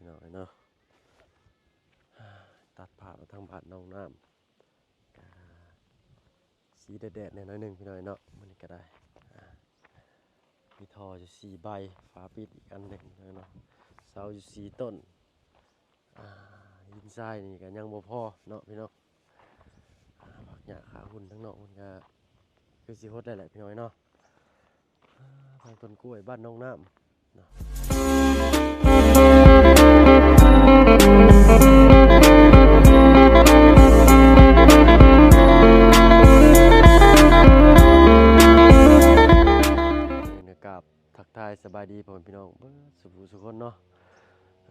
ເນາະ ເນາະ ຕັດພາບມາທາງບ້ານໜອງນ້ຳ ກະສີແດດໆແດ່ໜ້ອຍໜຶ່ງ ພີ່ນ້ອງເນາະ. ມື້ນີ້ກະໄດ້ ອ່າ ມີທໍ່ຢູ່ສີ່ໃບ ຝາປິດອີກອັນໜຶ່ງເນາະ ເສົາຢູ່ສີ່ຕົ້ນ ອ່າ ຫີນຊາຍນີ້ກະຍັງບໍ່ພໍເນາະ ພີ່ນ້ອງ. ອ່າ ຜັກຫຍ້າຂາຫຸ່ນທາງນອກມັນກະຄືຊິຫົດແລ້ວແຫຼະ ພີ່ນ້ອງເນາະ. ອ່າ ທາງຕົ້ນກ້ວຍບ້ານໜອງນ້ຳເນາະ ກາບທັກທາຍສະບາຍດີພໍ່ແມ່ພີ່ນ້ອງເບິດສູ່ຜູ້ສູ່ຄົນເນາະ.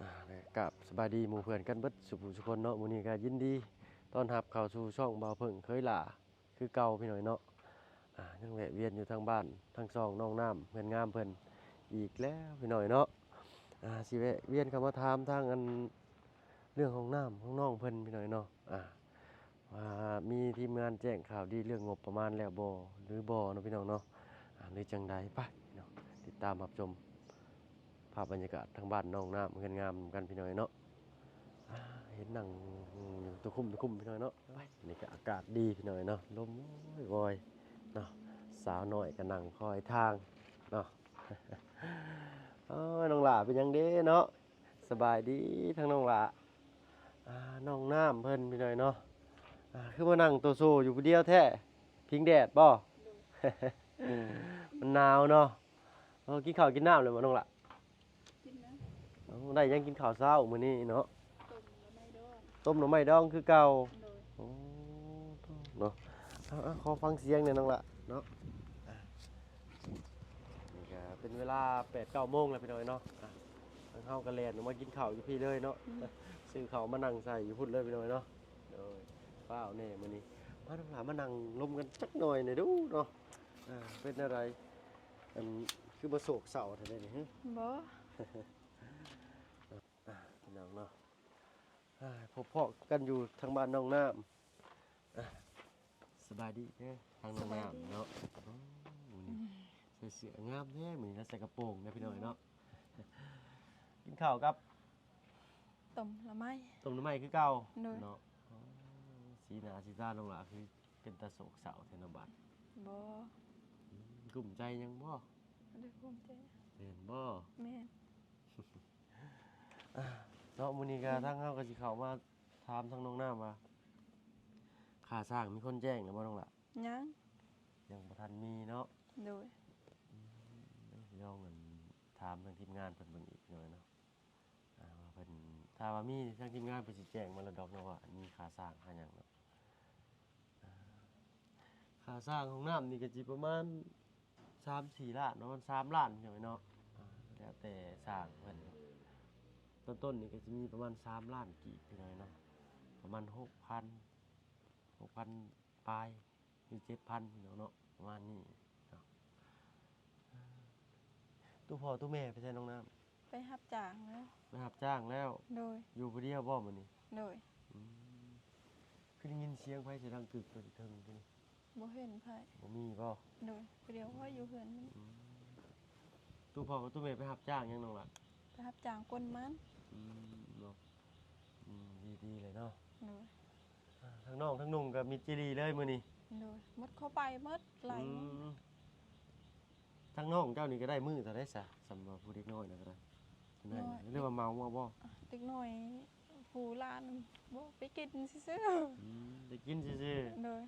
ອ່າ ແລະ ກາບສະບາຍດີໝູ່ເພື່ອນກັນເບິດສູ່ຜູ້ສູ່ຄົນເນາະ. ມື້ນີ້ກະຍິນດີຕ້ອນຮັບເຂົ້າສູ່ຊ່ອງບ່າວເຜິ້ງເຂີຍຫຼ້າ ຄືເກົ່າ ພີ່ນ້ອງເນາະ. ອ່າ ຍັງແວະວຽນຢູ່ທາງບ້ານທາງຊ່ອງໜອງນ້ຳເຮືອນງາມເພິ່ນອີກແລ້ວ ພີ່ນ້ອງເນາະ. ອ່າ ຊິແວະວຽນເຂົ້າມາຖາມທາງອັນເລື່ອງຫ້ອງນ້ຳຫ້ອງນອງເພິ່ນ ພີ່ນ້ອງເນາະ. ອ່າ ວ່າມີທີມງານແຈ້ງຂ່າວດີເລື່ອງງົບປະມານແລ້ວບໍ່ ຫຼືບໍ່ເນາະ ພີ່ນ້ອງເນາະ. ອ່າ ຫຼືຈັ່ງໃດ ໄປເນາະ ຕິດຕາມຮັບຊົມ ພາບບັນຍາກາດທາງບ້ານໜອງນ້ຳເຮືອນງາມນຳກັນ ພີ່ນ້ອງເນາະ. ອ່າ ເຫັນນັ່ງຢູ່ຕະຄຸ່ມຕະຄຸ່ມ ພີ່ນ້ອງເນາະ. ໄປ ນີ້ກະອາກາດດີ ພີ່ນ້ອງເນາະ ລົມວອຍໆເນາະ. ສາວນ້ອຍກະນັ່ງຄອຍທາງເນາະ. ໂອ້ຍ ນ້ອງຫຼ້າເປັນຫຍັງເດເນາະ? ສະບາຍດີທາງນ້ອງຫຼ້າ. ອ່າ ນ້ອງນ້ຳເພິ່ນ ພີ່ນ້ອງເນາະ. ອ່າ ຄືມານັ່ງໂຕໂຊຢູ່ຜູ້ດຽວແທ້? ພິງແດດບໍ່? ມັນໜາວເນາະ. ເອີ ກິນເຂົ້າກິນນ້ຳແລ້ວບໍ່ນ້ອງຫຼ້າ? ກິນແລ້ວ. ໂອ້ ໄດ້ຫຍັງກິນເຂົ້າເຊົ້າມື້ນີ້ເນາະ? ຕົ້ມໜໍ່ໄມ້ດອງ. ຕົ້ມໜໍ່ໄມ້ດອງຄືເກົ່າ? ໂດຍ. ໂອ້ ໂທ້ເນາະ. ເອົາໆ ຂໍຟັງສຽງແດ່ນ້ອງຫຼ້າເນາະ. ອ່າ ນີ້ກະເປັນເວລາແປດເກົ້າໂມງແລ້ວ ພີ່ນ້ອງເນາະ. ອ່າ ທາງເຮົາກະແລ່ນອອກມາກິນເຂົ້າຢູ່ພີ້ເລີຍເນາະ. ອືມ ຊື້ເຂົ້າມານັ່ງໃສ່ຢູ່ພຸ້ນເລີຍ ພີ່ນ້ອງເນາະ. ໂດຍ. ຟ້າວແດ່ມື້ນີ້ ມານ້ອງຫຼ້າ ມານັ່ງລົມກັນຈັກໜ້ອຍແດ່ດູເນາະ. ອ່າ ເປັນແນວໃດ? ອັນ ຄືບໍ່ໂສກເສົ້າແທ້ນີ້? ບໍ່. ອ່າ ພີ່ນ້ອງເນາະ ອ່າ ພົບພໍ້ກັນຢູ່ທາງບ້ານໜອງນ້ຳ. ອ່າ ສະບາຍດີເດີທາງນ້ອງນ້ຳເນາະ. ໂອ້ ມື້ນີ້ ອືມ ໃສ່ເສື້ອງາມແທ້ ມື້ນີ້ລາວໃສ່ກະໂປງເດີ ພີ່ນ້ອງເນາະ. ກິນເຂົ້າກັບ ຕົ້ມໜໍ່ໄມ້. ຕົ້ມໜໍ່ໄມ້ຄືເກົ່າ? ໂດຍ. ເນາະ. ໂອ້ ສີໜ້າສີຕານ້ອງຫຼ້າຄືເປັນຕາໂສກເສົ້າແທ້ເນາະບາດ. ບໍ່. ອືມ ກຸ້ມໃຈຫຍັງບໍ່? ບໍ່ໄດ້ກຸ້ມໃຈ. ແມ່ນບໍ່? ແມ່ນ. ອ່າ ເນາະ ມື້ນີ້ກະ ອືມ ທາງເຮົາກະຊິເຂົ້າມາຖາມທາງນ້ອງນ້ຳວ່າ ຂ້າຊ້າງມີຄົນແຈ້ງແລ້ວບໍ່ນ້ອງຫຼ້າ? ຍັງ. ຍັງບໍ່ທັນມີເນາະ. ໂດຍ. ອືມ ດຽວລອງອັນ ຖາມທາງທີມງານເພິ່ນເບິ່ງອີກໜ້ອຍເນາະ. ອ່າ ວ່າເພິ່ນ ຖ້າວ່າມີທາງທີມງານເພິ່ນຊິແຈ້ງມາແລ້ວດອກເນາະ ວ່າມີຄ່າສ້າງຄ່າຫຍັງເນາະ. ອ່າ ຄ່າສ້າງຫ້ອງນ້ຳນີ້ກະຊິປະມານສາມສີ່ລ້ານ ປະມານສາມລ້ານ ພີ່ນ້ອງເນາະ. ອ່າ ແລ້ວແຕ່ຊ່າງເພິ່ນ. ຕົ້ນໆນີ້ກະຊິມີປະມານສາມລ້ານກີບ ພີ່ນ້ອງເນາະ ປະມານຫົກພັນ ຫົກພັນປາຍ ຫຼື ເຈັດພັນ ພີ່ນ້ອງເນາະ ປະມານນີ້ເນາະ. ຕູ້ພໍ່ຕູ້ແມ່ໄປໃສນ້ອງນ້ຳ? ໄປຮັບຈ້າງແລ້ວ. ໄປຮັບຈ້າງແລ້ວ? ໂດຍ. ຢູ່ຜູ້ດຽວບໍ່ມື້ນີ້? ໂດຍ. ອືມ ຄືໄດ້ຍິນສຽງໃຜສຽງດັງກຶກຢູ່ເທິງພຸ້ນ? ບໍ່ເຫັນໃຜ. ບໍ່ມີບໍ່? ໂດຍ. ຜູ້ດຽວຂ້ອຍຢູ່ເຮືອນ. ອືມ ຕູ້ພໍ່ກັບຕູ້ແມ່ໄປຮັບຈ້າງຫຍັງນ້ອງຫຼ້າ? ໄປຮັບຈ້າງກົນມັນ. ອືມ ເນາະ. ອືມ ດີໆເລີຍເນາະ. ໂດຍ. ອ່າ ທັງນ້ອງທັງໜຸ່ມກະມິດຈີ່ລີເລີຍມື້ນີ້. ໂດຍ. ໝົດເຂົ້າໄປໝົດໄຫຼ. ອືມ ທັງນ້ອງເຈົ້ານີ້ກະໄດ້ມື້ເທົ່າໃດຊະ? ສ່ຳວ່າຜູ້ເດັກນ້ອຍນະກະໄດ້ ເທົ່ານັ້ນ ນ້ອຍ ຫຼືວ່າເໝົາເອົາບໍ່? ອ່າ ເດັກນ້ອຍຜູ້ຫຼານ ບໍ່ ໄປກິນຊື່ໆ. ອືມ ໄປກິນຊື່ໆ. ໂດຍ.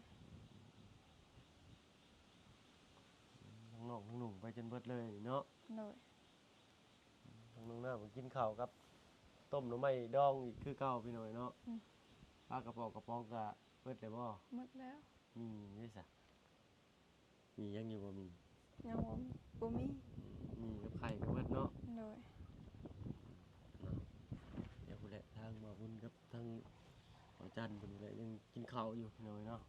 ທັງນ້ອງທັງໜຸ່ມໄປຈົນເບິດເລີຍເນາະ. ໂດຍ. ທາງນ້ອງນ້ຳກິນເຂົ້າກັບຕົ້ມໜໍ່ໄມ້ດອງອີກຄືເກົ່າ ພີ່ນ້ອງເນາະ. ອືມ ປາກະປ໋ອງກະປ໋ອງກະເບິດແລ້ວບໍ່? ໝົດແລ້ວ. ມີເດຊະ? ມີຫຍັງຢູ່ບໍ່ມີ? ຍັງບໍ່ ບໍ່ມີ. ອືມ ມີກັບໄຂ່ກະເບິດເນາະ. ໂດຍ. ເນາະ ດຽວພຸ້ນແຫຼະ ທາງບ່າວບຸນກັບທາງບ່າວຈັນເພິ່ນນີ້ແຫຼະ ຍັງກິນເຂົ້າຢູ່ ພີ່ນ້ອງເນາະ.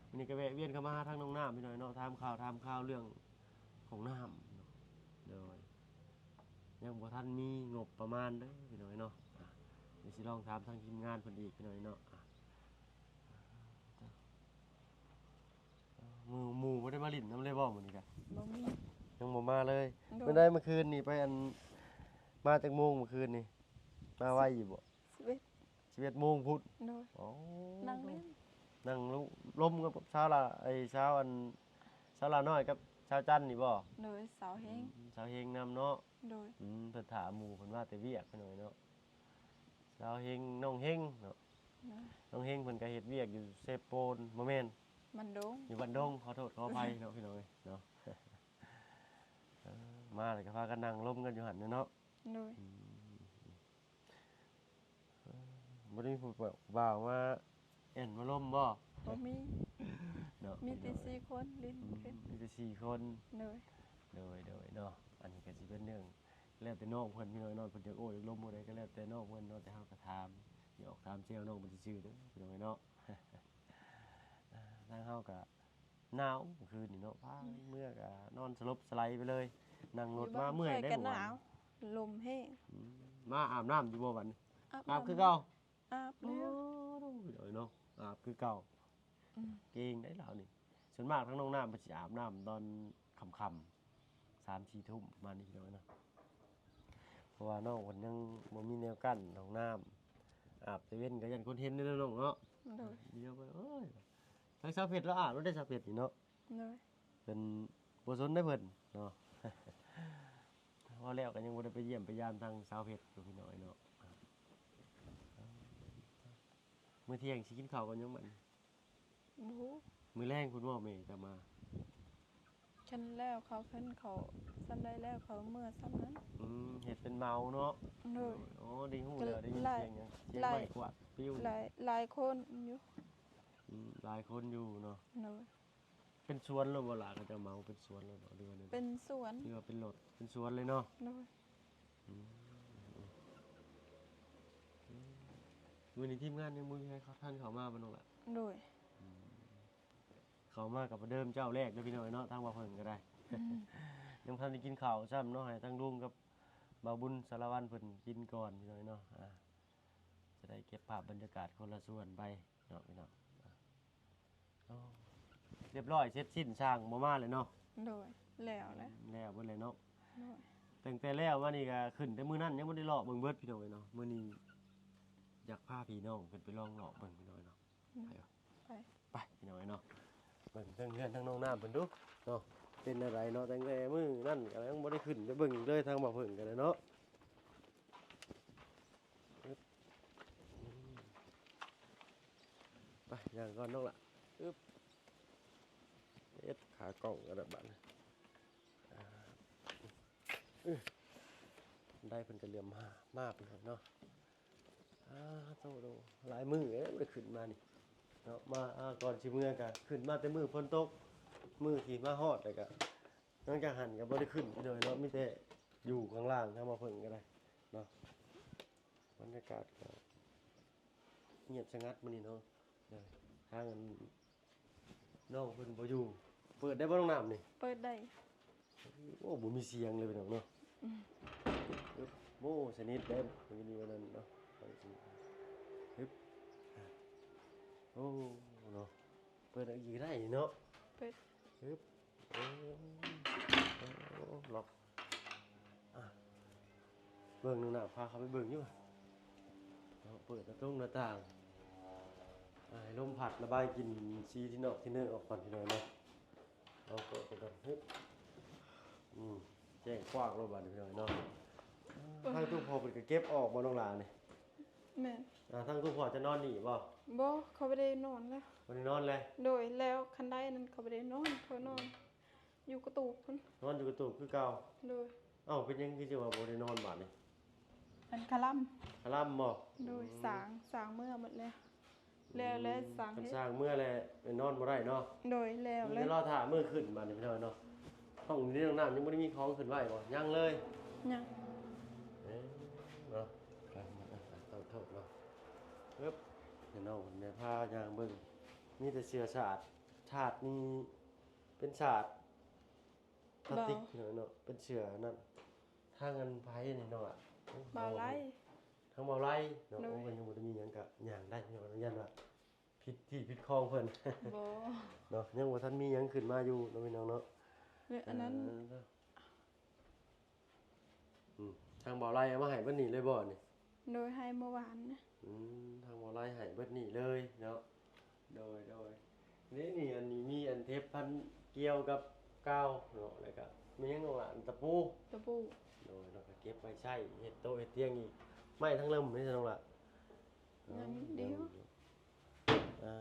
ມື້ນີ້ກະແວະວຽນເຂົ້າມາຫາທາງນ້ອງນ້ຳ ພີ່ນ້ອງເນາະ ຖາມຂ່າວ ຖາມຂ່າວເລື່ອງຫ້ອງນ້ຳເນາະ. ໂດຍ. ຍັງບໍ່ທັນມີງົບປະມານເດີ ພີ່ນ້ອງເນາະ. ອ່າ ດຽວຊິລອງຖາມທາງທີມງານເພິ່ນອີກ ພີ່ນ້ອງເນາະ. ອ່າ ໝູ່ ໝູ່ບໍ່ໄດ້ມາຫຼິ້ນນຳເລີຍບໍ່ມື້ນີ້ກະ? ບໍ່ມີ. ຍັງບໍ່ມາເລີຍ. ໂດຍ. ເປັນໃດມື້ຄືນນີ້ໄປອັນ ມາຈັກໂມງມື້ຄືນນີ້? ມາໄວຢູ່ບໍ່? ສິບເອັດ ສິບເອັດໂມງພຸ້ນ. ໂດຍ. ໂອ້ ນັ່ງຫຼິ້ນ ນັ່ງລົມກັບສາວລາ ໄອ້ສາວອັນ ສາວລານ້ອຍກັບສາວຈັນນີ້ບໍ່? ໂດຍ. ສາວເຮງ ອືມ ສາວເຮງນຳເນາະ. ໂດຍ. ອືມ ເພິ່ນຖ້າໝູ່ເພິ່ນມາແຕ່ວຽກພີ່ນ້ອງເນາະ. ສາວເຮງ ນ້ອງເຮງເນາະ. ໂດຍ. ນ້ອງເຮງເພິ່ນກໍເຮັດວຽກຢູ່ເຊໂປນ ບໍ່ແມ່ນ ບ້ານດົງ ຢູ່ບ້ານດົງ. ຂໍໂທດຂໍອະໄພເນາະ ພີ່ນ້ອງເອີຍເນາະ. ເອີ ມາແລ້ວກໍພາກັນນັ່ງລົມກັນຢູ່ຫັ້ນແຫຼະເນາະ. ໂດຍ. ອືມ ເອີ ບໍ່ໄດ້ມີຜູ້ບ່າວມາແອ່ນມາລົມບໍ່? ບໍ່ມີເນາະ ມີແຕ່ສີ່ຄົນຫຼິ້ນ. ອືມ ຄື ມີແຕ່ສີ່ຄົນ. ໂດຍ. ໂດຍ ໂດຍເນາະ. ອັນນີ້ກໍຊິເປັນເລື່ອງ ແລ້ວແຕ່ນ້ອງເພິ່ນ ພີ່ນ້ອງເນາະ. ເພິ່ນຢາກໂອ້ຢາກລົມຜູ້ໃດກໍແລ້ວແຕ່ນ້ອງເພິ່ນເນາະ. ແຕ່ເຮົາກໍຖາມ ຢອກຖາມແຊວນ້ອງເພິ່ນຊື່ໆເດີ ພີ່ນ້ອງເນາະ. ທາງເຮົາກໍ ໜາວມື້ຄືນນີ້ເນາະ. ພາ ອືມ ເມືອກະນອນສະຫຼົບສະໄລໄປເລີຍ. ນັ່ງລົດມາເມື່ອຍໄດ໋. ຢູ່ບ້ນຂ້ອຍກໍໜາວ ລົມແຮງ. ອືມ ມາອາບນ້ຳຢູ່ບໍ່ບັດນີ້? ອາບ ອາບຄືເກົ່າ. ອາບແລ້ວ. ໂອ້ ໂດຍເນາະ ອາບຄືເກົ່າ. ອືມ ເກັ່ງໄດ໋ລາວນີ້. ສ່ວນມາກທາງນ້ອງນ້ຳເພິ່ນຊິອາບນ້ຳຕອນຄ່ຳໆ ສາມສີ່ທຸ່ມປະມານນີ້ ພີ່ນ້ອງເນາະ. ເພາະວ່ານ້ອງເພິ່ນຍັງບໍ່ມີແນວກັ້ນຫ້ອງນ້ຳ ອາບແຕ່ເວັນກໍຢ້ານຄົນເຫັນເດ້ນ້ອງເນາະ. ໂດຍ. ດຽວໄປ ໂອ້ຍ ທາງສາວເພັດລາວອາບແລ້ວເດ້ ສາວເພັດນີ້ເນາະ. ໂດຍ. ເພິ່ນບໍ່ສົນເດ້ເພິ່ນເນາະ. ເວົ້າແລ້ວກໍຍັງບໍ່ໄດ້ໄປຢ້ຽມໄປຢາມທາງສາວເພັດຢູ່ ພີ່ນ້ອງເນາະ. ມື້ທ່ຽງຊິກິນເຂົ້າກັບຫຍັງບັດນີ້? ບໍ່ຮູ້. ມື້ແລງພຸ້ນບໍ່ແມ່ຈະມາ? ຄັນແລ້ວເຂົາ ຄັນເຂົາສ່ຳໃດແລ້ວ ເຂົາເມືອສ່ຳນັ້ນ. ອືມ ເຮັດເປັນເໝົາເນາະ. ໂດຍ. ໂອ້ ໄດ້ຮູ້ແລ້ວ ໄດ້ຍິນສຽງຫຍັງ? ສຽງໄມ້ກວາດປິວ. ຫຼາຍ ຫຼາຍຄົນຢູ່. ອືມ ຫຼາຍຄົນຢູ່ເນາະ. ໂດຍ. ເປັນສວນໂລດບໍ່ລະ? ເຂົາເຈົ້າເໝົາເປັນສວນໂລດບໍ່ ຫຼືວ່າແນວໃດ? ເປັນສວນ. ຫຼືວ່າເປັນລົດ ເປັນສວນເລີຍເນາະ. ໂດຍ. ອືມ ມື້ນີ້ທີມງານຍັງບໍ່ມີໃຜເຂົ້າ ທັນເຂົ້າມາບໍ່ນ້ອງລະ? ໂດຍ. ອືມ ເຂົ້າມາກໍປະເດີມເຈົ້າແລກເດີພີ່ນ້ອງເນາະ. ທາງບ່າວເຜິ້ງກໍໄດ້ ອືມ ຍັງບໍ່ທັນໄດ້ກິນເຂົ້າຊ້ຳເນາະ. ໃຫ້ທາງລຸງກັບບ່າວບຸນສາລະວັນເພິ່ນກິນກ່ອນພີ່ນ້ອງເນາະ. ອ່າ ຈະໄດ້ເກັບພາບບັນຍາກາດຄົນລະສ່ວນໄປເນາະ ພີ່ນ້ອງ. ໂອ້ ຮຽບຮ້ອຍເສັດສິ້ນ ຊ່າງບໍ່ມາເລີຍເນາະ. ໂດຍ. ແລ້ວແຫຼະ ອືມ ແລ້ວເບິດເລີຍເນາະ. ໂດຍ. ຕັ້ງແຕ່ແລ້ວມານີ້ກໍຂຶ້ນແຕ່ມື້ນັ້ນ ຍັງບໍ່ໄດ້ເລາະເບິ່ງເບິດ ພີ່ນ້ອງເອີຍເນາະ. ມື້ນີ້ຢາກພາພີ່ນ້ອງຂຶ້ນໄປລອງເລາະເບິ່ງ ພີ່ນ້ອງເອີຍເນາະ. ໂດຍ. ໄປ ໄປ ໄປ ພີ່ນ້ອງເອີຍເນາະ. ເບິ່ງເທິງເຮືອນທາງນ້ອງນ້ຳເພິ່ນດູເນາະ ເປັນແນວໃດເນາະ. ຕັ້ງແຕ່ມື້ນັ້ນກໍຍັງບໍ່ໄດ້ຂຶ້ນໄປເບິ່ງອີກເລີຍ ທາງບ່າວເຜິ້ງກໍໄດ້ເນາະ. ອຶບ ໄປ ຍ່າງກ່ອນນ້ອງລະ. ອຶບ ເຮັດຂາກ້ອງກັນລະບາດນີ້. ອ່າ ອື ໄດ້ເພິ່ນກໍເຫຼືອມມາ ມາເພິ່ນເນາະ. ອ່າ ໂຕ ໂຕ ຫຼາຍມື້ແລ້ວບໍ່ໄດ້ຂຶ້ນມານີ້ເນາະ. ມາ ອ່າ ກ່ອນຊິເມືອກະຂຶ້ນມາແຕ່ມື້ຝົນຕົກ ມື້ທີ່ມາຮອດ ແລ້ວກະ ຫຼັງຈາກຫັ້ນກໍບໍ່ໄດ້ຂຶ້ນເລີຍເນາະ. ມີແຕ່ຢູ່ຂ້າງລ່າງ ທາງບ່າວເຜິ້ງກໍໄດ້ເນາະ. ບັນຍາກາດກໍງຽບສະຫງັດມື້ນີ້ເນາະ. ເອີ ທາງອັນ ນ້ອງເພິ່ນບໍ່ຢູ່. ເປີດໄດ້ບໍ່ນ້ອງນ້ຳນີ້? ເປີດໄດ້. ໂອ້ ບໍ່ມີສຽງເລີຍພີ່ນ້ອງເນາະ. ອືມ ໂອ້ ສະໜິດເດ້ ຢູ່ນີ້ ອັນນັ້ນເນາະ. ຮຶບ ໂອ້ ເນາະ ເປີດອີກກໍໄດ້ເນາະ. ເປີດ ຮຶບ ໂອ້ ໂອ້ ລັອກ. ອ່ະ ເບິ່ງໜຶ່ງນະ ພາເຂົາໄປເບິ່ງຢູ່. ເນາະ ເປີດໜ້າຕົງໜ້າຕ່າງ ອ່າ ໃຫ້ລົມພັດລະບາຍກິ່ນສີທີ່ນອກທີ່ເນີອອກກ່ອນ ພີ່ນ້ອງເນາະ. ເອົາເປີດໄປກ່ອນ. ຮຶບ ອືມ ແຈ້ງຂວາງໂລດບາດນີ້ ພີ່ນ້ອງເນາະ. ເອີ ທາງຕູ້ພໍ່ເພິ່ນກໍເກັບອອກບໍ່ນ້ອງຫຼ້ານີ້? ແມ່ນ. ອ່າ ທາງຕູ້ພໍ່ຈະນອນນີ້ບໍ່? ບໍ່ ເຂົາບໍ່ໄດ້ນອນແລ້ວ. ບໍ່ໄດ້ນອນແລ້ວ? ໂດຍ ແລ້ວຄັນໄດນັ້ນເຂົາບໍ່ໄດ້ນອນ ເຂົານອນ ຢູ່ກະຕູບພຸ້ນ. ນອນຢູ່ກະຕູບຄືເກົ່າ? ໂດຍ. ເອົ້າ ເປັນຫຍັງຄືຊິວ່າບໍ່ໄດ້ນອນບາດນີ້? ອັນຄະລຳ ຄະລຳບໍ່? ໂດຍ. ອືມ ສ້າງ ສ້າງເມືອໝົດແລ້ວ. ແລ້ວ ແລ້ວ ອືມ ສ້າງ ຄັນສ້າງເມືອແລ້ວນອນບໍ່ໄດ້ເນາະ. ໂດຍ ແລ້ວ ມີແຕ່ລໍຖ້າມື້ຂຶ້ນບາດນີ້ ພີ່ນ້ອງເນາະ. ຫ້ອງນີ້ນ້ອງນ້ຳຍັງບໍ່ໄດ້ມີຂອງຂຶ້ນໄວ້ບໍ່? ຍັງເລີຍ? ຍັງ. ເອີ ເນາະ ໄປ ເອົາ ເອົາ ເອົາເນາະ. ເອີບ ໃຫ້ນ້ອງເພິ່ນແມ່ພາຍ່າງເບິ່ງ ມີແຕ່ເສື້ອສາດ ສາດນີ້ ເປັນສາດພລາສຕິກ ບໍ່ ເນາະ ເປັນເສື້ອອັນນັ້ນ. ທາງອັນໃຜນີ້ເນາະ ໂອ້ ບ່າວໄລ ທາງບ່າວໄລເນາະ. ໂດຍ. ໂອ້ ກໍຍັງບໍ່ໄດ້ມີຫຍັງ ກໍຍ່າງໄດ້ເນາະ. ຢ້ານວ່າຜິດທີ່ຜິດຂອງເພິ່ນ ບໍ່ ເນາະ. ຍັງບໍ່ທັນມີຫຍັງຂຶ້ນມາຢູ່ເນາະ ພີ່ນ້ອງເນາະ. ແລະອັນນັ້ນ ເອີ ອືມ ທາງບ່າວໄລເອົາມາໃຫ້ເບິດນີ້ເລີຍບໍ່ນີ້? ໂດຍ ໃຫ້ເມື່ອວານນະ. ອືມ ທາງບ່າວໄລໃຫ້ເບິດນີ້ເລີຍເນາະ. ໂດຍ ໂດຍ ນີ້ ນີ້ ອັນນີ້ມີອັນເທບພັນກ່ຽວກັບກາວເນາະ ແລ້ວກະມີຫຍັງນ້ອງຫຼ້າ? ອັນຕະປູ ຕະປູ. ໂດຍ ແລ້ວກະເກັບໄວ້ໃຊ້ເຮັດໂຕະເຮັດຕຽງອີກ. ໄມ້ທາງເລີ່ມນີ້ນ້ອງຫຼ້າ? ຍັງດຽວ. ອ່າ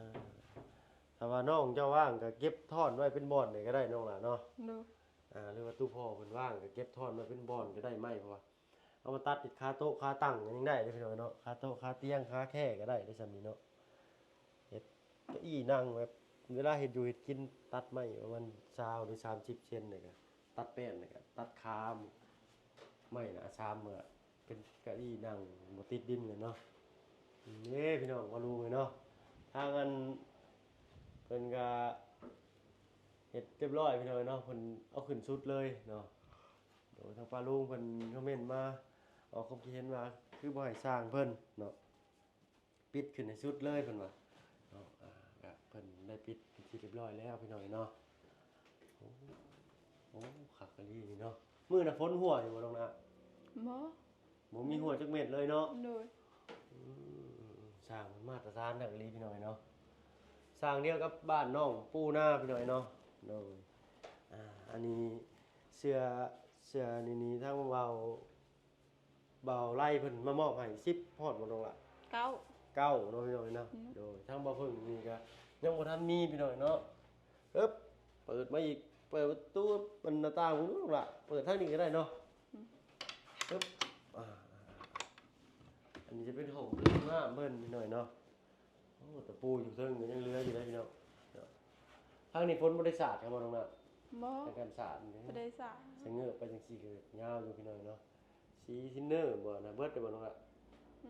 ຖ້າວ່ານ້ອງເຈົ້າວ່າງກະເກັບທ້ອນໄວ້ເປັນບ່ອນໃດກະໄດ້ນ້ອງຫຼ້າເນາະ. ໂດຍ. ອ່າ ຫຼືວ່າຕູ້ພໍ່ເພິ່ນວ່າງກະເກັບທ້ອນໄວ້ເປັນບ່ອນກະໄດ້ໄມ້ ເພາະວ່າ ເອົາມາຕັດເຮັດຄາໂຕະຄາຕັ່ງກະຍັງໄດ້ເດ້ພີ່ນ້ອງເນາະ. ຄາໂຕະຄາຕຽງຄາແຄ່ກະໄດ້ເດ້ຊ່ຳນີ້ເນາະ. ເຮັດເກົ້າອີ່ນັ່ງແບບເວລາເຮັດຢູ່ເຮັດກິນ ຕັດໄມ້ປະມານຊາວຫຼືສາມສິບເຊັນ ແລ້ວກະຕັດແປ້ນ ແລ້ວກະຕັດຄາໄມ້ໜ້າສາມ ເພື່ອເປັນເກົ້າອີ່ນັ່ງບໍ່ຕິດດິນເລີຍເນາະ. ເດ້ພີ່ນ້ອງ ວ່າລຸງເອີຍເນາະ ທາງອັນ ເພິ່ນກະເຮັດຮຽບຮ້ອຍພີ່ນ້ອງເອີຍເນາະ. ເພິ່ນເອົາຂຶ້ນສຸດເລີຍເນາະ. ໂດຍ ທາງປ້າລຸງເພິ່ນຄອມເມັນມາອອກຄວາມຄິດເຫັນວ່າ ຄືບໍ່ໃຫ້ຊ່າງເພິ່ນເນາະ ປິດຂຶ້ນໃຫ້ສຸດເລີຍເພິ່ນວ່າເນາະ. ອ່າ ກະເພິ່ນໄດ້ປິດເປັນທີ່ຮຽບຮ້ອຍແລ້ວພີ່ນ້ອງເນາະ. ໂອ້ ໂອ້ ຄັກອີ່ຫຼີນີ້ເນາະ. ມື້ນະຝົນຮົ່ວຢູ່ບໍ່ນ້ອງນາ? ບໍ່ ບໍ່ມີຮົ່ວຈັກເມັດເລີຍເນາະ. ໂດຍ. ອືມ ຊ່າງມັນມາດຕະຖານຄັກອີ່ຫຼີພີ່ນ້ອງເນາະ. ຊ່າງດຽວກັບບ້ານນ້ອງປູນາພີ່ນ້ອງເນາະ. ໂດຍ. ອ່າ ອັນນີ້ເສື້ອ ເສື້ອນີ້ ນີ້ທາງເວົ້າ ບ່າວໄລເພິ່ນມາມອບໃຫ້ ສິບຮອດບໍ່ນ້ອງລະ? ເກົ້າ ເກົ້າເນາະພີ່ນ້ອງເນາະ. ອືມ ໂດຍ ທາງບ່າວເພິ່ງນີ້ກະຍັງບໍ່ທັນມີພີ່ນ້ອງເນາະ. ເອີບ ເປີດມາອີກ ເປີດປະຕູ ເປີດໜ້າຕ່າງເບິ່ງດູນ້ອງລະ. ເປີດທາງນີ້ກະໄດ້ເນາະ. ອືມ ເອີບ ອ່າ ອັນນີ້ຈະເປັນຫ້ອງນ້ຳເພິ່ນພີ່ນ້ອງເນາະ. ໂອ້ ຕະປູຢູ່ເທິງກະຍັງເຫຼືອຢູ່ເດ້ພີ່ນ້ອງ. ທາງນີ້ຝົນບໍ່ໄດ້ສາດເຂົ້າມານ້ອງນະ? ບໍ່ ທາງກັນສາດນີ້ ບໍ່ໄດ້ສາດ. ສະເຫງີໄປຈັ່ງຊີ້ກະຍາວຢູ່ພີ່ນ້ອງເນາະ. ສີທິນເນີບໍ່ນະ ເບິດແລ້ວບໍ່ນ້ອງລະ? ຫຶ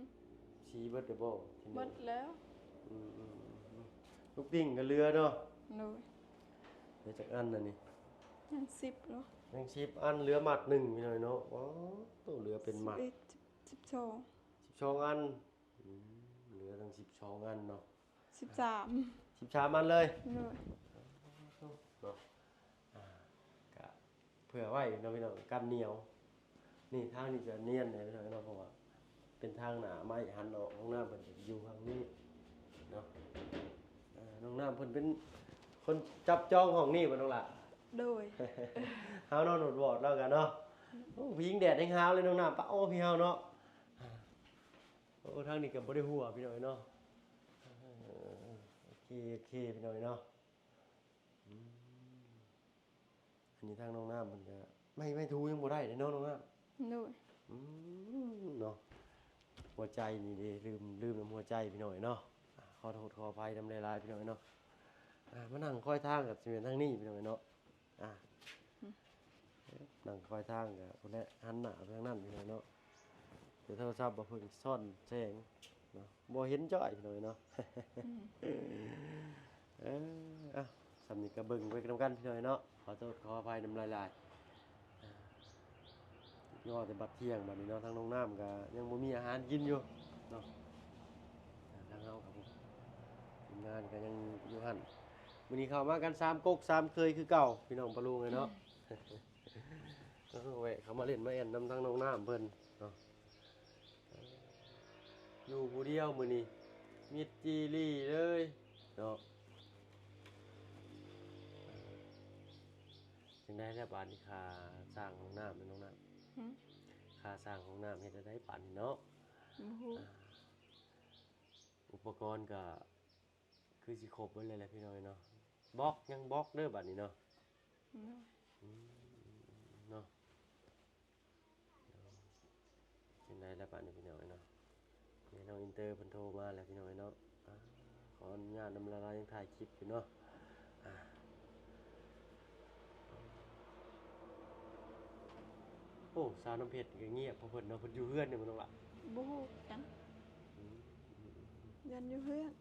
ສີເບິດແລ້ວບໍ່? ທິນເນີ ເບິດແລ້ວ. ອືມໆໆໆ ລູກຕິ່ງກະເຫຼືອເນາະ. ໂດຍ. ເຫຼືອຈັກອັນນະນີ້? ຍັງສິບເນາະ. ຍັງສິບອັນ ເຫຼືອມັດໜຶ່ງພີ່ນ້ອງເນາະ. ໂອ້ ໂຕເຫຼືອເປັນມັດ ສິບເອັດ ສິບ ສິບສອງ ສິບສອງອັນ. ອືມ ເຫຼືອຕັ້ງສິບສອງອັນເນາະ. ສິບສາມ ສິບສາມອັນເລີຍ. ໂດຍ. ເນາະ ອ່າ ກະເຜື່ອໄວ້ເນາະພີ່ນ້ອງ ກັນໜຽວ. ນີ້ທາງນີ້ຈະນຽນແດ່ພີ່ນ້ອງເນາະ ເພາະວ່າເປັນທາງໜ້າໄມ້ຫັນອອກ. ນ້ອງນ້ຳເພິ່ນຈະຢູ່ທາງນີ້ເນາະ. ເອີ ນ້ອງນ້ຳເພິ່ນເປັນຄົນຈັບຈອງຫ້ອງນີ້ບໍ່ນ້ອງລະ? ໂດຍ. ຫາວນອນວອດໆ ລາວກະເນາະ. ໂອ້ ພິງແດດແຮງຫາວເລີຍນ້ອງນ້ຳ. ປະ ໂອ້ ພີ່ເຮົາເນາະ. ໂອ້ ທາງນີ້ກະບໍ່ໄດ້ຮົ່ວພີ່ນ້ອງເນາະ. ເອີ ໂອເຄ ໂອເຄ ພີ່ນ້ອງເນາະ. ອືມ ອັນນີ້ທາງນ້ອງນ້ຳເພິ່ນກະ ໄມ້ ໄມ້ຖູຍັງບໍ່ໄດ້ເດ້ເນາະນ້ອງນ້ຳ. ໂດຍ. ອືມ ເນາະ ຫົວໃຈນີ້ເດ້ ລືມ ລືມນຳຫົວໃຈພີ່ນ້ອງເນາະ. ອ່າ ຂໍໂທດຂໍອະໄພນຳຫຼາຍໆ ພີ່ນ້ອງເນາະ. ອ່າ ມານັ່ງຄອຍທາງກະຊິແມ່ນທາງນີ້ພີ່ນ້ອງເນາະ. ອ່າ ອືມ ນັ່ງຄອຍທາງກະພຸ້ນແຫຼະ ຫັນໜ້າໄປທາງນັ້ນພີ່ນ້ອງເນາະ. ແຕ່ໂທລະສັບບ່າວເພິ່ງຊ້ອນແສງເນາະ ບໍ່ເຫັນຈ້ອຍພີ່ນ້ອງເນາະ. ອືມ ເອີ ເອົ້າ ສ່ຳນີ້ກະເບິ່ງໄປນຳກັນພີ່ນ້ອງເນາະ. ຂໍໂທດຂໍອະໄພນຳຫຼາຍໆ. ອ່າ ລໍແຕ່ບັດທ່ຽງບັດນີ້ເນາະ. ທາງນ້ອງນ້ຳກະຍັງບໍ່ມີອາຫານກິນຢູ່ເນາະ. ອ່າ ທາງເຮົາກະ ທີມງານກະຍັງຢູ່ຫັ້ນ. ມື້ນີ້ເຂົ້າມາກັນສາມກົກສາມເຄີຍຄືເກົ່າ ພີ່ນ້ອງປະລຸງເອີຍເນາະ. ເອີ ແວະເຂົ້າມາຫຼິ້ນມາແອ່ນນຳທາງນ້ອງນ້ຳເພິ່ນເນາະ. ຢູ່ຜູ້ດຽວມື້ນີ້ ມິດຈີ່ລີ້ເລີຍເນາະ. ຈັ່ງໃດແລ້ວບາດນີ້ ຄ່າສ້າງຫ້ອງນ້ຳແມ່ນນ້ອງນ້ຳ? ຫື? ຄ່າສ້າງຫ້ອງນ້ຳເຮັດແນວໃດບາດນີ້ເນາະ? ບໍ່ຮູ້. ອ່າ ອຸປະກອນກະຄືຊິຄົບເບິດແລ້ວແຫຼະພີ່ນ້ອງເນາະ. ບລັອກ ຍັງບລັອກເດີບາດນີ້ເນາະ. ໂດຍ. ອືມ ເນາະ. ຈັ່ງໃດລະບາດນີ້ພີ່ນ້ອງເອີຍເນາະ. ແມ່ນ້ອງອິນເຕີເພິ່ນໂທມາແລ້ວພີ່ນ້ອງເອີຍເນາະ. ອ່າ ຂໍອະນຸຍາດນຳລາວ ລາວຍັງຖ່າຍຄລິບຢູ່ເນາະ. ອ່າ ໂອ້ ສາວນ້ຳເພັດນີ້ກະງຽບເພາະເພິ່ນເນາະ. ເພິ່ນຢູ່ເຮືອນນີ້ບໍ່ນ້ອງລະ? ບໍ່ຮູ້ຄືກັນ. ອືມ ຢ້ານຢູ່ເຮືອນ.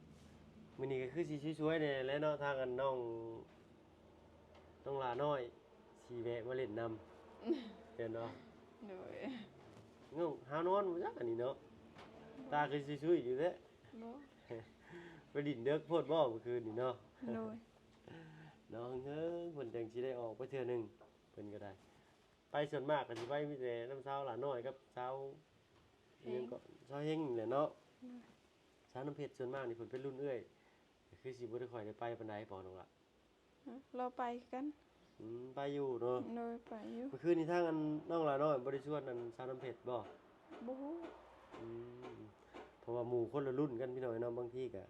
ມື້ນີ້ກະຄືຊິສວຍໆແດ່ແຫຼະເນາະ ທາງອັນນ້ອງ ນ້ອງຫຼ້ານ້ອຍຊິແວະມາຫຼິ້ນນຳ ແມ່ນບໍ່? ໂດຍ. ງງ ຫາວນອນບໍ່ຈັກອັນນີ້ເນາະ. ຕາຄືຊິຊຸຍຢູ່ແທ້. ບໍ່ ໄປຫຼິ້ນເດິກໂພດບໍ່ມື້ຄືນນີ້ເນາະ? ໂດຍ. ເນາະ ເຮີ້ຍ ເພິ່ນຈັ່ງຊິໄດ້ອອກໄປເທື່ອໜຶ່ງ ເພິ່ນກະໄດ້. ໄປສ່ວນມາກກໍຊິໄປມີແຕ່ນຳສາວຫຼ້ານ້ອຍກັບສາວ ເຮັງ ອີຫຍັງກໍ ສາວເຮັງນີ້ແຫຼະເນາະ. ສາວນ້ຳເພັດສ່ວນມາກນີ້ເພິ່ນເປັນລຸ້ນເອື້ອຍ ກໍຄືຊິບໍ່ໄດ້ຄ່ອຍໄດ້ໄປປານໃດບໍນ້ອງຫຼ້າ? ຮະ ລາວໄປຄືກັນ. ອືມ ໄປຢູ່ເນາະ. ໂດຍ ໄປຢູ່. ເມື່ອຄືນນີ້ທາງອັນນ້ອງຫຼ້ານ້ອຍບໍ່ໄດ້ຊວນອັນສາວນ້ຳເພັດບໍ? ບໍ່ຮູ້. ອືມ ເພາະວ່າໝູ່ຄົນລະລຸ້ນກັນພີ່ນ້ອງເນາະ ບາງທີກະ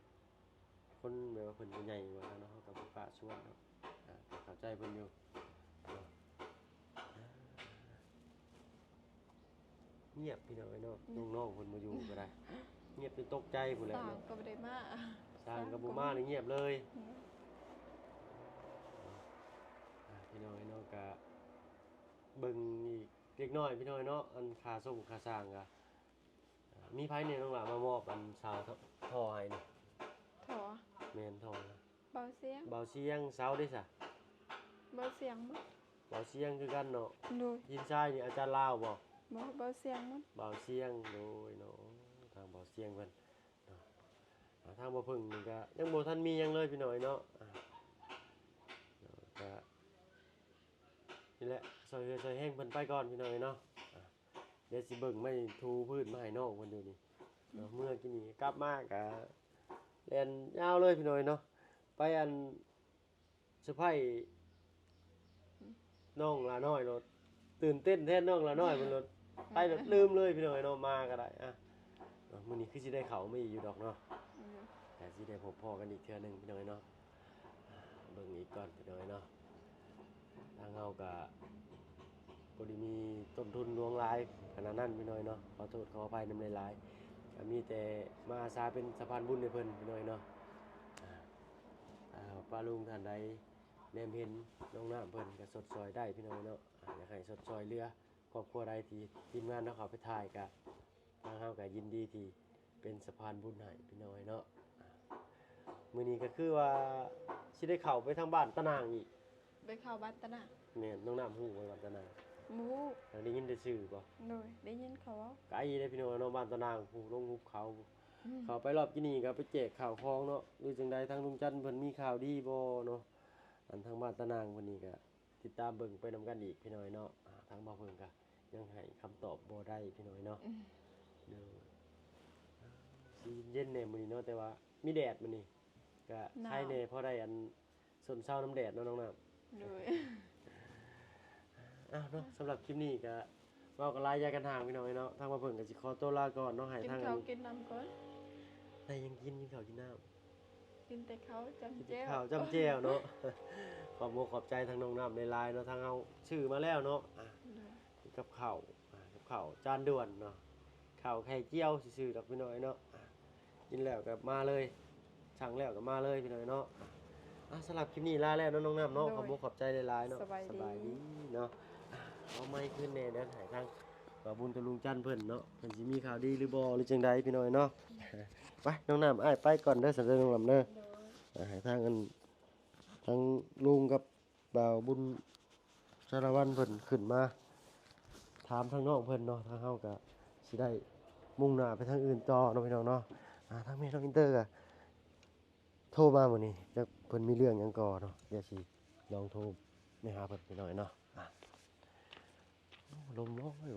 ຄົນແບບວ່າເພິ່ນກໍໃຫຍ່ກວ່າເຮົາເນາະ ເຮົາກໍບໍ່ກ້າຊວນເນາະ. ອ່າ ກໍເຂົ້າໃຈເພິ່ນຢູ່ເນາະ. ງຽບພີ່ນ້ອງເອີຍເນາະ. ອືມ ນ້ອງໆເພິ່ນບໍ່ຢູ່ກໍໄດ້ ງຽບຈົນຕົກໃຈພຸ້ນແຫຼະເນາະ. ຊ່າງກໍບໍ່ໄດ້ມາ ຊ່າງກໍບໍ່ມາ ຊ່າງກໍບໍ່ມາ ນີ້ງຽບເລີຍ. ອືມ ອ່າ ພີ່ນ້ອງເອີຍເນາະ ກະເບິ່ງອີກເລັກນ້ອຍພີ່ນ້ອງເອີຍເນາະ ອັນຄ່າສົ່ງຄ່າຊ່າງກະ ອ່າ ມີໃຜແດ່ນ້ອງຫຼ້າມາມອບອັນເສົາທໍ່ໃຫ້ນີ້? ທໍ່? ແມ່ນ ທໍ່ນະ. ເບົາຊຽງ. ເບົາຊຽງ. ເສົາເດ້ສະ? ເບົາຊຽງບໍ? ເບົາຊຽງຄືກັນເນາະ. ໂດຍ. ຫີນຊາຍນີ້ອາຈານລາວບໍ? ບໍ່ ເບົາຊຽງໝົດ. ເບົາຊຽງ. ໂດຍເນາະ ທາງເບົາຊຽງເພິ່ນເນາະ. ອ່າ ທາງບໍ່ເພິ່ງນີ້ກະຍັງບໍ່ທັນມີຫຍັງເລີຍພີ່ນ້ອງເອີຍເນາະ. ອ່າ ກະນີ້ແຫຼະ ຊ່ອຍເຫຼືອຊ່ອຍແຮງເພິ່ນໄປກ່ອນພີ່ນ້ອງເອີຍເນາະ. ອ່າ ດຽວຊິເບິ່ງໄມ້ຖູພື້ນມາໃຫ້ນ້ອງເພິ່ນຢູ່ນີ້ເນາະ. ອືມ ເມື່ອກີ້ນີ້ກັບມາກະແລ່ນຍາວເລີຍພີ່ນ້ອງເອີຍເນາະ ໄປອັນເຊີໄພຣສ໌ນ້ອງຫຼ້ານ້ອຍໂລດ. ຕື່ນເຕັ້ນແທນນ້ອງຫຼ້ານ້ອຍເພິ່ນໂລດ. ໄປໂລດ ລືມເລີຍພີ່ນ້ອງເອີຍເນາະ. ມາກໍໄດ້ ອ່ະ ເນາະ ມື້ນີ້ຄືຊິໄດ້ເຂົ້າມາອີກຢູ່ດອກເນາະ. ອືມ ກໍຊິໄດ້ພົບພໍ້ກັນອີກເທື່ອໜຶ່ງພີ່ນ້ອງເອີຍເນາະ. ເບິ່ງອີກກ່ອນພີ່ນ້ອງເອີຍເນາະ. ທາງເຮົາກະບໍ່ໄດ້ມີຕົ້ນທຶນຫຼວງຫຼາຍຂະໜາດນັ້ນພີ່ນ້ອງເນາະ ຂໍໂທດຂໍອະໄພນຳຫຼາຍໆ. ກະມີແຕ່ມາອາສາເປັນສະພານບຸນໃຫ້ເພິ່ນພີ່ນ້ອງເນາະ. ອ່າ ປ້າລຸງທ່ານໃດແນມເຫັນນ້ອງນ້ຳເພິ່ນກະຊົດຊ່ອຍໄດ້ພີ່ນ້ອງເນາະ. ອ່າ ຢາກໃຫ້ຊົດຊ່ອຍເຫຼືອຄອບຄົວໃດທີ່ທີມງານເຮົາເຂົ້າໄປຖ່າຍ ກະທາງເຮົາກະຍິນດີທີ່ ເປັນສະພານບຸນໃຫ້ພີ່ນ້ອງເນາະ. ມື້ນີ້ກໍຄືວ່າຊິໄດ້ເຂົ້າໄປທາງບ້ານຕານາງອີກ. ໄປເຂົ້າບ້ານຕານາງ? ແມ່ນ. ນ້ອງນ້ຳຮູ້ບໍ່ບ້ານຕານາງ? ບໍ່ຮູ້. ໄດ້ຍິນແຕ່ຊື່ບໍ? ໂດຍ ໄດ້ຍິນເຂົາເວົ້າ. ໄກເດ້ພີ່ນ້ອງເນາະ ບ້ານຕານາງ ຜູ້ລົງຫຸບເຂົາ. ອືມ ເຂົ້າໄປລອບກີ້ນີ້ກໍໄປແຈກເຂົ້າຂອງເນາະ. ຫຼືຈັ່ງໃດ ທາງລຸງຈັນເພິ່ນມີຂ່າວດີບໍ່ເນາະ? ອັນທາງບ້ານຕານາງເພິ່ນນີ້ກໍ ຕິດຕາມເບິ່ງໄປນຳກັນອີກພີ່ນ້ອງເອີຍເນາະ. ອ່າ ທາງບ່າວເພິ່ງກະຍັງໃຫ້ຄຳຕອບບໍ່ໄດ້ພີ່ນ້ອງເອີຍເນາະ. ອືມ ໂດຍ ຊິເຢັນແດ່ມື້ນີ້ເນາະ ແຕ່ວ່າມີແດດມື້ນີ້ ກະໄຄແດ່ ພໍໄດ້ອັນຊົນເຊົານຳແດດເນາະນ້ອງນ້ຳ. ໂດຍ ອ້າວເນາະ ສຳລັບຄລິບນີ້ກະເວົ້າກັນຫຼາຍຢາຍກັນຫ່າງພີ່ນ້ອງເອີຍເນາະ. ທາງບ່າວເພິ່ງກະຊິຂໍຕົວລາກ່ອນເນາະ ໃຫ້ທາງ ກິນເຂົ້າກິນນ້ຳກ່ອນ. ໄດ້ຫຍັງກິນ? ກິນເຂົ້າກິນນ້ຳ. ກິນແຕ່ເຂົ້າຈ້ຳແຈ່ວ ກິນແຕ່ເຂົ້າຈ້ຳແຈ່ວເນາະ. ຂອບອົກຂອບໃຈທາງນ້ອງນ້ຳຫຼາຍໆເນາະ ທາງເຮົາຊື້ມາແລ້ວເນາະ. ອ່າ ໂດຍ ກັບເຂົ້າ ອ່າ ກັບເຂົ້າຈານດ່ວນເນາະ ເຂົ້າໄຂ່ຈຽວຊື່ໆດອກພີ່ນ້ອງເນາະ. ອ່າ ກິນແລ້ວກໍມາເລີຍ ສັ່ງແລ້ວກໍມາເລີຍພີ່ນ້ອງເນາະ. ອ່າ ສຳລັບຄລິບນີ້ລາແລ້ວເນາະນ້ອງນ້ຳເນາະ. ໂດຍ ຂອບອົກຂອບໃຈຫຼາຍໆເນາະ. ສະບາຍດີ ສະບາຍດີເນາະ. ອ່າ ເອົາໄມ້ຄືນແດ່ ດຽວໃຫ້ທາງ ວ່າບຸນຕະລຸງຈັນເພິ່ນເນາະ ເພິ່ນຊິມີຂ່າວດີຫຼືບໍ່ ຫຼືຈັ່ງໃດພີ່ນ້ອງເນາະ. ໄປນ້ອງນ້ຳ ອ້າຍໄປກ່ອນເດີ ສະເດີນ້ອງນ້ຳເດີ. ໂດຍ ອ່າ ໃຫ້ທາງອັນ ທາງລຸງກັບບ່າວບຸນສາລະວັນເພິ່ນຂຶ້ນມາຖາມທາງນ້ອງເພິ່ນເນາະ. ທາງເຮົາກະຊິໄດ້ມຸ່ງໜ້າໄປທາງອື່ນຕໍ່ເນາະພີ່ນ້ອງເນາະ. ອ່າ ທາງແມ່ນ້ອງອິນເຕີກະ ໂທມາມື້ນີ້ ຈັກເພິ່ນມີເລື່ອງຫຍັງກໍເນາະ ດຽວຊິລອງໂທໄປຫາເພິ່ນພີ່ນ້ອງເນາະ. ອ່າ ລົມ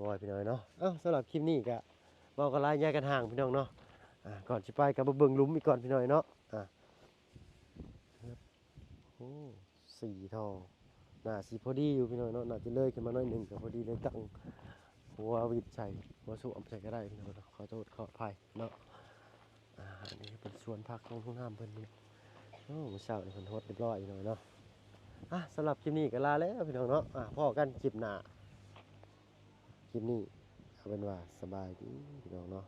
ວອຍໆ ພີ່ນ້ອງເນາະ. ເອົ້າ ສຳລັບຄລິບນີ້ກະເວົ້າກັນຫຼາຍຢາຍກັນຫ່າງພີ່ນ້ອງເນາະ. ອ່າ ກ່ອນຊິໄປກະມາເບິ່ງຫຼຸມອີກກ່ອນພີ່ນ້ອງເນາະ. ອ່າ ໂອ້ ສີ່ທໍ່ ໜ້າຊິພໍດີຢູ່ພີ່ນ້ອງເນາະ ໜ້າຈະເລີຍຂຶ້ນມາໜ້ອຍໜຶ່ງ ກໍພໍດີເລີຍ ຕັ້ງຫົວວິດໃສ່ ຫົວສ້ວມໃສ່ກໍໄດ້ພີ່ນ້ອງເນາະ. ຂໍໂທດຂໍອະໄພເນາະ. ອ່າ ອັນນີ້ເປັນສວນຜັກຂອງນ້ອງນ້ຳເພິ່ນ. ໂອ້ ມື້ເຊົ້ານີ້ເພິ່ນຫົດຮຽບຮ້ອຍພີ່ນ້ອງເນາະ. ອ່າ ສຳລັບຄລິບນີ້ກໍລາແລ້ວພີ່ນ້ອງເນາະ. ອ່າ ພໍ້ກັນຄລິບໜ້າ. ຄລິບນີ້ເອົາເປັນວ່າສະບາຍດີພີ່ນ້ອງເນາະ.